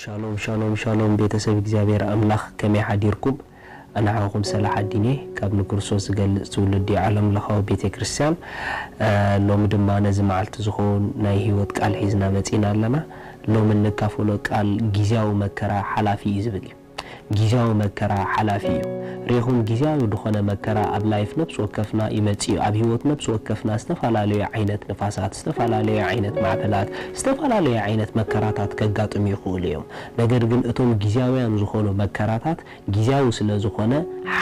ሻሎም ሻሎም ሻሎም ቤተሰብ እግዚኣብሔር ኣምላኽ፣ ከመይ ሓዲርኩም? ኣነ ሓውኹም ሰላሓዲን እየ ካብ ንክርስቶስ ዝገልጽ ትውልዲ ዓለም ለኻዊ ቤተ ክርስቲያን። ሎሚ ድማ ነዚ መዓልቲ ዝኸውን ናይ ህይወት ቃል ሒዝና መጺና ኣለና። ሎሚ እንካፈሎ ቃል ግዜያዊ መከራ ሓላፊ እዩ ዝብል እዩ። ግዜያዊ መከራ ሓላፊ እዩ። ርኢኹም፣ ግዜያዊ ዝኾነ መከራ ኣብ ላይፍ ነብሲ ወከፍና ይመጽእ እዩ። ኣብ ህይወት ነብሲ ወከፍና ዝተፈላለዩ ዓይነት ንፋሳት፣ ዝተፈላለዩ ዓይነት ማዕበላት፣ ዝተፈላለዩ ዓይነት መከራታት ከጋጥሙ ይኽእሉ እዮም። ነገር ግን እቶም ግዜያውያን ዝኾኑ መከራታት ግዜያዊ ስለ ዝኾነ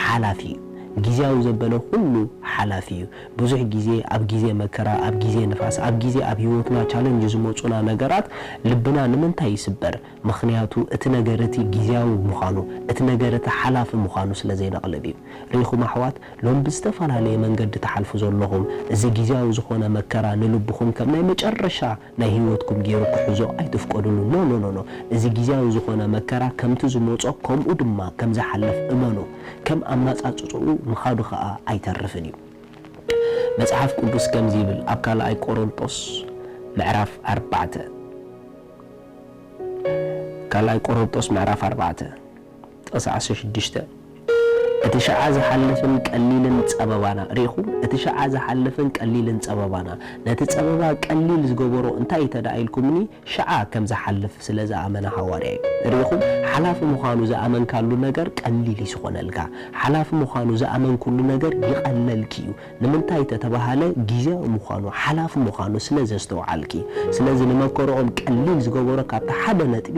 ሓላፊ እዩ። ግዜያዊ ዘበለ ኩሉ ሓላፊ እዩ። ብዙሕ ግዜ ኣብ ግዜ መከራ፣ ኣብ ግዜ ንፋስ፣ ኣብ ግዜ ኣብ ህይወትና ቻለንጅ ዝመጹና ነገራት ልብና ንምንታይ ይስበር? ምኽንያቱ እቲ ነገር እቲ ግዜያዊ ምዃኑ፣ እቲ ነገር እቲ ሓላፊ ምዃኑ ስለ ዘይነቕልብ እዩ። ርኢኹም ኣሕዋት፣ ሎም ብዝተፈላለየ መንገዲ ትሓልፉ ዘለኹም፣ እዚ ግዜያዊ ዝኾነ መከራ ንልብኹም ከም ናይ መጨረሻ ናይ ህይወትኩም ገይሩ ክሕዞ ኣይትፍቀዱሉ። ኖ፣ ኖ፣ ኖ፣ ኖ። እዚ ግዜያዊ ዝኾነ መከራ ከምቲ ዝመጾ ከምኡ ድማ ከም ዝሓልፍ እመኑ። ከም ኣመጻጽጽኡ ምኻዱ ኸኣ ኣይተርፍን እዩ። መጽሓፍ ቅዱስ ከምዚ ይብል ኣብ ካልኣይ ቆሮንጦስ ምዕራፍ ኣርባዕተ፣ ካልኣይ ቆሮንጦስ ምዕራፍ ኣርባዕተ ጥቕሲ ዓሰርተ ሽዱሽተ፣ "እቲ ሸዓ ዝሓልፍን ቀሊልን ጸበባና"፣ ርኢኹም? "እቲ ሸዓ ዝሓልፍን ቀሊልን ጸበባና"፣ ነቲ ጸበባ ቀሊል ዝገበሮ እንታይ እዩ ተዳ ኢልኩምኒ? ሸዓ ከም ዝሓልፍ ስለ ዝኣመነ ሃዋርያ እዩ። ርኢኹም? ሓላፊ ምዃኑ ዝኣመንካሉ ነገር ቀሊል እዩ ዝኾነልካ። ሓላፊ ምዃኑ ዝኣመንኩሉ ነገር ይቐለልኪ እዩ። ንምንታይ ተተባሃለ፣ ግዜያዊ ምዃኑ፣ ሓላፊ ምዃኑ ስለ ዘስተውዓልኪ። ስለዚ ንመከርኦም ቀሊል ዝገበሮ ካብቲ ሓደ ነጥቢ፣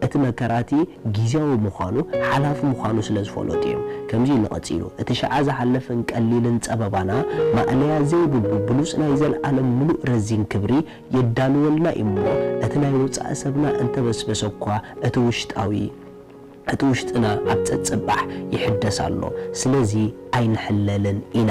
እቲ መከራቲ ግዜያዊ ምዃኑ፣ ሓላፊ ምዃኑ ስለ ዝፈለጡ እዮም። ከምዚ ኢሉ ቀጺሉ፣ "እቲ ሸዓ ዝሓለፈን ቀሊልን ጸበባና፣ ማእለያ ዘይብሉ ብሉጽ ናይ ዘለኣለም ምሉእ ረዚን ክብሪ የዳልወልና እዩ እሞ፣ እቲ ናይ ወጻኢ ሰብና እንተበስበሰ እኳ፣ እቲ ውሽጣዊ፣ እቲ ውሽጥና ኣብ ጸጽባሕ ይሕደስ ኣሎ። ስለዚ ኣይንሕለልን ኢና።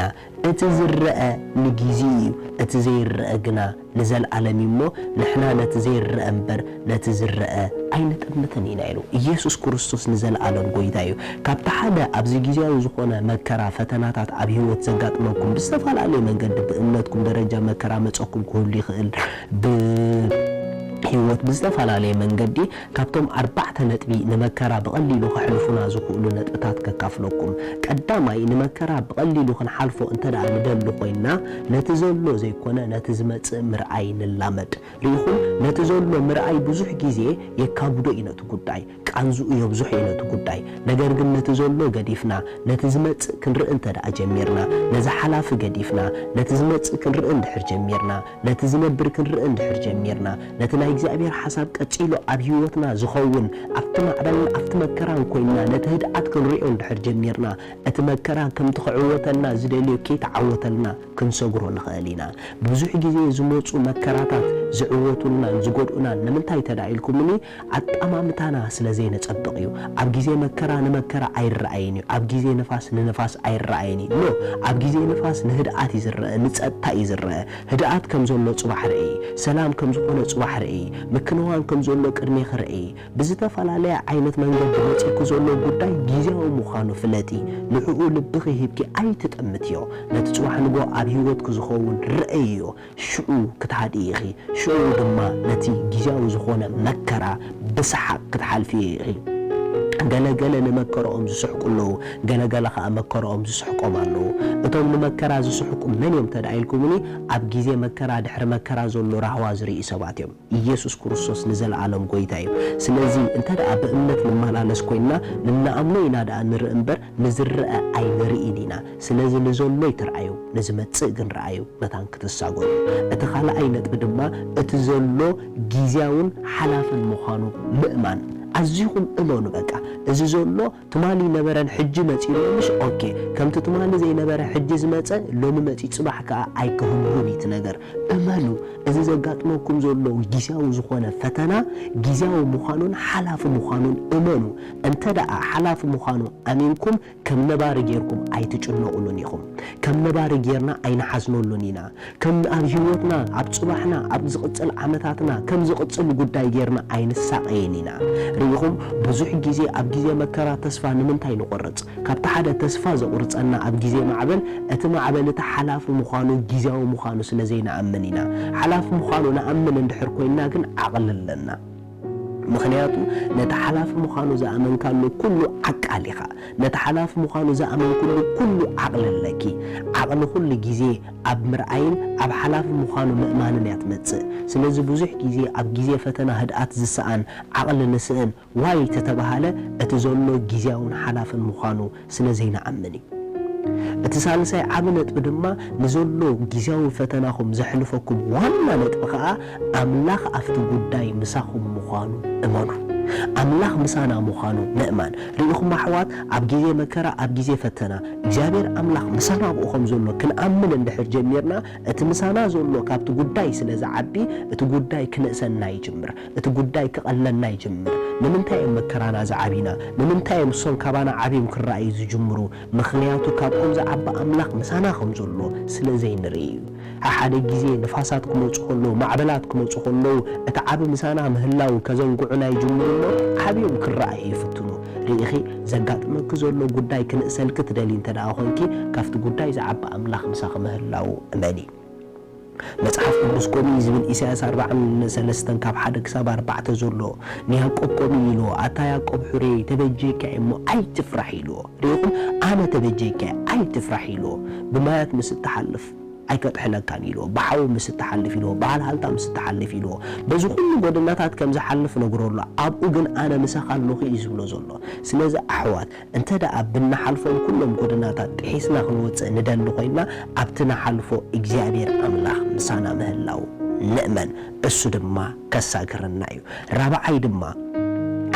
እቲ ዝረአ ንግዜኡ እዩ፣ እቲ ዘይረአ ግና ንዘለኣለም እዩ እሞ፣ ንሕና ነቲ ዘይረአ እምበር ነቲ ዝረአ ኣይንጥምትን ኢና" ኢሉ። ኢየሱስ ክርስቶስ ንዘለኣለም ጐይታ እዩ። ካብቲ ሓደ ኣብዚ ግዜያዊ ዝኾነ መከራ፣ ፈተናታት ኣብ ህይወት ዘጋጥመኩም ብዝተፈላለየ መንገዲ፣ ብእምነትኩም ደረጃ መከራ መጸኩም ክህሉ ይኽእል። ብህይወት ብዝተፈላለየ መንገዲ ካብቶም ኣርባዕተ ነጥቢ ንመከራ ብቐሊሉ ከሕልፉና ዝኽእሉ ነጥብታት ከካፍለኩም። ቀዳማይ፣ ንመከራ ብቐሊሉ ክንሓልፎ እንተ ደኣ ንደሊ ኮይንና፣ ነቲ ዘሎ ዘይኮነ ነቲ ዝመጽእ ምርኣይ ንላመድ። ርኢኹም፣ ነቲ ዘሎ ምርኣይ ብዙሕ ግዜ የካብዶ እዩ ነቲ ጉዳይ፣ ቃንዝኡ የብዝሖ እዩ ነቲ ጉዳይ። ነገር ግን ነቲ ዘሎ ገዲፍና፣ ነቲ ዝመጽእ ክንርኢ እንተ ደኣ ጀሚርና፣ ነዚ ሓላፊ ገዲፍና፣ ነቲ ዝመጽእ ክንርኢ እንድሕር ጀሚርና፣ ነቲ ዝነብር ክንርኢ እንድሕር ጀሚርና፣ ነቲ ናይ እግዚኣብሔር ሓሳብ ቀጺሉ ኣብ ህይወትና ዝኸውን፣ ኣብቲ ማዕበልን ኣብቲ መከራን ኮይንና ነቲ ህድኣት ክንርእዮ እንድሕር ጀሚርና፣ እቲ መከራ ከምቲ ክዕወተልና ዝደልዮ ከይተዓወተልና ክንሰግሮ ንኽእል ኢና። ብዙሕ ግዜ ዝመጹ መከራታት ዝዕወቱልናን ዝጎድኡናን ንምንታይ ተዳ ኢልኩምኒ? ኣጠማምታና ስለ ዘይነጸብቕ እዩ። ኣብ ግዜ መከራ ንመከራ ኣይረኣይን እዩ። ኣብ ግዜ ንፋስ ንንፋስ ኣይረኣይን እዩ። ኖ፣ ኣብ ግዜ ንፋስ ንህድኣት እዩ ዝረአ፣ ንጸጥታ እዩ ዝረአ። ህድኣት ከም ዘሎ ጽባሕ ርእይ፣ ሰላም ከም ዝኾነ ጽባሕ ርእይ፣ ምክንዋን ከም ዘሎ ቅድሜኺ ርእይ። ብዝተፈላለየ ዓይነት መንገዲ መጺእኪ ዘሎ ጉዳይ ግዜያዊ ምዃኑ ፍለጢ። ንዕኡ ልብኺ ሂብኪ ኣይትጠምትዮ። ነቲ ጽባሕ ንግሆ ኣብ ህይወትኪ ዝኸውን ርእይዮ። ሽዑ ክትሃድኢ ኢኺ። ሽዑ ድማ ነቲ ግዜያዊ ዝኾነ መከራ ብሰሓቕ ክትሓልፍዮ ኢኺ። ገለ ገለ ንመከርኦም ዝስሕቁ ኣለዉ፣ ገለ ገለ ኸኣ መከርኦም ዝስሕቆም ኣለዉ። እቶም ንመከራ ዝስሕቁ መን እዮም ተዳ ኢልኩምኒ? ኣብ ግዜ መከራ፣ ድሕሪ መከራ ዘሎ ራህዋ ዝርእዩ ሰባት እዮም። ኢየሱስ ክርስቶስ ንዘለኣለም ጐይታ እዩ። ስለዚ እንተ ደኣ ብእምነት ንመላለስ ኮይንና፣ ንነኣምኖ ኢና ደኣ ንርኢ እምበር፣ ንዝረአ ኣይንርኢን ኢና። ስለዚ ንዘሎ ኣይትርኣዩ፣ ንዝመጽእ ግን ረኣዩ፣ መታን ክትሳገሩ። እቲ ካልኣይ ነጥቢ ድማ፣ እቲ ዘሎ ግዜያውን ሓላፍን ምዃኑ ምእማን። ኣዚኹም እመኑ በቃ። እዚ ዘሎ ትማሊ ነበረን ሕጂ መጺኡ ምሽ? ኦኬ። ከምቲ ትማሊ ዘይነበረ ሕጂ ዝመጸ፣ ሎሚ መጺኡ ጽባሕ ከኣ ኣይክህሉን እዩ እቲ ነገር። እመኑ። እዚ ዘጋጥመኩም ዘሎ ግዜያዊ ዝኾነ ፈተና፣ ግዜያዊ ምዃኑን ሓላፊ ምዃኑን እመኑ። እንተ ደኣ ሓላፊ ምዃኑ ኣሚንኩም፣ ከም ነባሪ ጌርኩም ኣይትጭነቑሉን ኢኹም። ከም ነባሪ ጌርና ኣይንሓዝነሉን ኢና። ከም ኣብ ህይወትና፣ ኣብ ጽባሕና፣ ኣብ ዝቕጽል ዓመታትና፣ ከም ዝቕጽል ጉዳይ ጌርና ኣይንሳቐይን ኢና። ርኢኹም፣ ብዙሕ ግዜ ኣብ ግዜ መከራ ተስፋ ንምንታይ ንቖርጽ? ካብቲ ሓደ ተስፋ ዘቑርጸና ኣብ ግዜ ማዕበል፣ እቲ ማዕበል እቲ ሓላፊ ምዃኑ፣ ግዜያዊ ምዃኑ ስለ ዘይንኣምን ኢና። ሓላፊ ምዃኑ ንኣምን እንድሕር ኮይንና ግን ዓቕሊ ኣለና። ምኽንያቱ ነቲ ሓላፊ ምዃኑ ዝኣመንካሉ ኩሉ ዓቃል ኢኻ። ነቲ ሓላፊ ምዃኑ ዝኣመንኩሉ ኩሉ ዓቕሊ ኣለኪ። ዓቕሊ ኩሉ ግዜ ኣብ ምርኣይን ኣብ ሓላፊ ምዃኑ ምእማንን እያ ትመጽእ። ስለዚ ብዙሕ ግዜ ኣብ ግዜ ፈተና ህድኣት ዝሰኣን፣ ዓቕሊ ንስእን ዋይ ተተባሃለ እቲ ዘሎ ግዝያውን ሓላፍን ምዃኑ ስለ ዘይንኣምን እዩ። እቲ ሳልሳይ ዓቢ ነጥቢ ድማ ንዘሎ ግዝያዊ ፈተናኹም ዘሕልፈኩም ዋና ነጥቢ ኸኣ ኣምላኽ ኣብቲ ጉዳይ ምሳኹም ምዃኑ እመኑ። ኣምላኽ ምሳና ምዃኑ ምእማን። ርኢኹም ኣሕዋት፣ ኣብ ግዜ መከራ፣ ኣብ ግዜ ፈተና እግዚኣብሔር ኣምላኽ ምሳና ኣብኡ ከም ዘሎ ክንኣምን እንድሕር ጀሚርና፣ እቲ ምሳና ዘሎ ካብቲ ጉዳይ ስለ ዝዓቢ እቲ ጉዳይ ክንእሰና ይጅምር። እቲ ጉዳይ ክቐለና ይጅምር። ንምንታይ እዮም መከራና ዝዓብዩና? ንምንታይ እዮም እሶም ካባና ዓብዮም ክረኣዩ ዝጅምሩ? ምኽንያቱ ካብኦም ዝዓቢ ኣምላኽ ምሳና ከም ዘሎ ስለ ዘይንርኢ እዩ። ሓሓደ ግዜ ንፋሳት ክመጹ ከለዉ፣ ማዕበላት ክመጹ ከለዉ፣ እቲ ዓቢ ምሳና ምህላዉ ከዘንግዑና ይጅምሩ እሞ ዓብዮም ክረኣዩ ይፍትኑ። ርኢኺ፣ ዘጋጥመኪ ዘሎ ጉዳይ ክንእሰልኪ ትደልዪ እንተ ደኣ ኾንኪ፣ ካብቲ ጉዳይ ዝዓቢ ኣምላኽ ምሳኺ ምህላዉ እመኒ። መጽሓፍ ቅዱስ ከምኡ እዩ ዝብል። ኢሳያስ ኣርብዓን ሰለስተን ካብ ሓደ ክሳብ ኣርባዕተ ዘሎ ንያዕቆብ ከምኡ ኢልዎ፣ ኣታ ያዕቆብ ሑሬ ተበጀካ እሞ ኣይትፍራሕ ኢልዎ። ርኢኹም፣ ኣነ ተበጀካ ኣይትፍራሕ ኢልዎ። ብማያት ምስ እትሓልፍ ኣይከጥሕለካን ኢልዎ። ብሓዊ ምስ እትሓልፍ ኢልዎ። ብሃልሃልታ ምስ እትሓልፍ ኢልዎ። በዚ ኩሉ ጎደናታት ከም ዝሓልፍ ነግሮ ኣሎ። ኣብኡ ግን ኣነ ምሳኻ ኣለኹ እዩ ዝብሎ ዘሎ። ስለዚ ኣሕዋት፣ እንተ ደኣ ብንሓልፎም ኩሎም ጎደናታት ጥሒስና ክንወጽእ ንደሊ ኮይንና፣ ኣብቲ ንሓልፎ እግዚኣብሔር ኣምላኽ ምሳና ምህላው ንእመን፣ እሱ ድማ ከሳግረና እዩ። ራብዓይ ድማ፣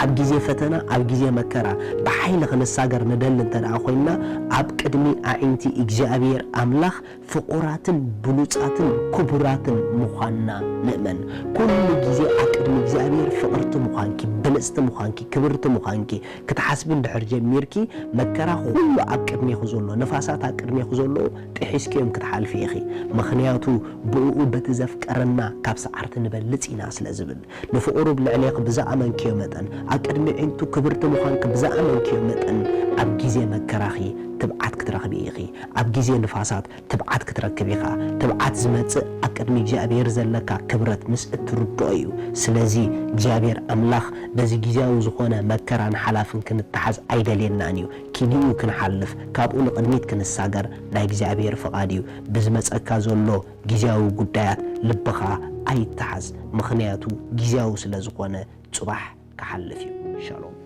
ኣብ ግዜ ፈተና፣ ኣብ ግዜ መከራ ብሓይሊ ክንሳገር ንደሊ እንተ ደኣ ኮይንና፣ ኣብ ቅድሚ ኣዒንቲ እግዚኣብሔር ኣምላኽ ፍቑራትን ብሉጻትን ክቡራትን ምዃንና ንእመን። ኩሉ ግዜ ኣብ ቅድሚ እግዚኣብሔር ፍቕርቲ ምዃንኪ፣ ብልጽቲ ምዃንኪ፣ ክብርቲ ምዃንኪ ክትሓስቢ እንድሕር ጀሚርኪ፣ መከራ ኩሉ ኣብ ቅድሜኺ ዘሎ፣ ንፋሳት ኣብ ቅድሜኺ ዘለዉ ጥሒስክዮም ክትሓልፊ ኢኺ። ምኽንያቱ ብእኡ በቲ ዘፍቀረና ካብ ሰዓርቲ ንበልጽ ኢና ስለ ዝብል። ንፍቕሩ ብልዕሌኺ ብዝኣመንክዮ መጠን፣ ኣብ ቅድሚ ኣዒንቱ ክብርቲ ምዃንኪ ብዝኣመንክዮ መጠን፣ ኣብ ግዜ መከራኺ ትብዓት ክትረኽቢ ኢኺ። ኣብ ግዜ ንፋሳት ትብዓት ክትረክብ ኢኻ። ትብዓት ዝመጽእ ኣብ ቅድሚ እግዚኣብሔር ዘለካ ክብረት ምስ እትርድኦ እዩ። ስለዚ እግዚኣብሔር ኣምላኽ በዚ ግዜያዊ ዝኾነ መከራን ሓላፍን ክንተሓዝ ኣይደልየናን እዩ። ኪንኡ ክንሓልፍ፣ ካብኡ ንቕድሚት ክንሳገር ናይ እግዚኣብሔር ፍቓድ እዩ። ብዝመጸካ ዘሎ ግዜያዊ ጉዳያት ልብኻ ኣይተሓዝ፣ ምኽንያቱ ግዜያዊ ስለ ዝኾነ ጽባሕ ክሓልፍ እዩ። ሻሎም።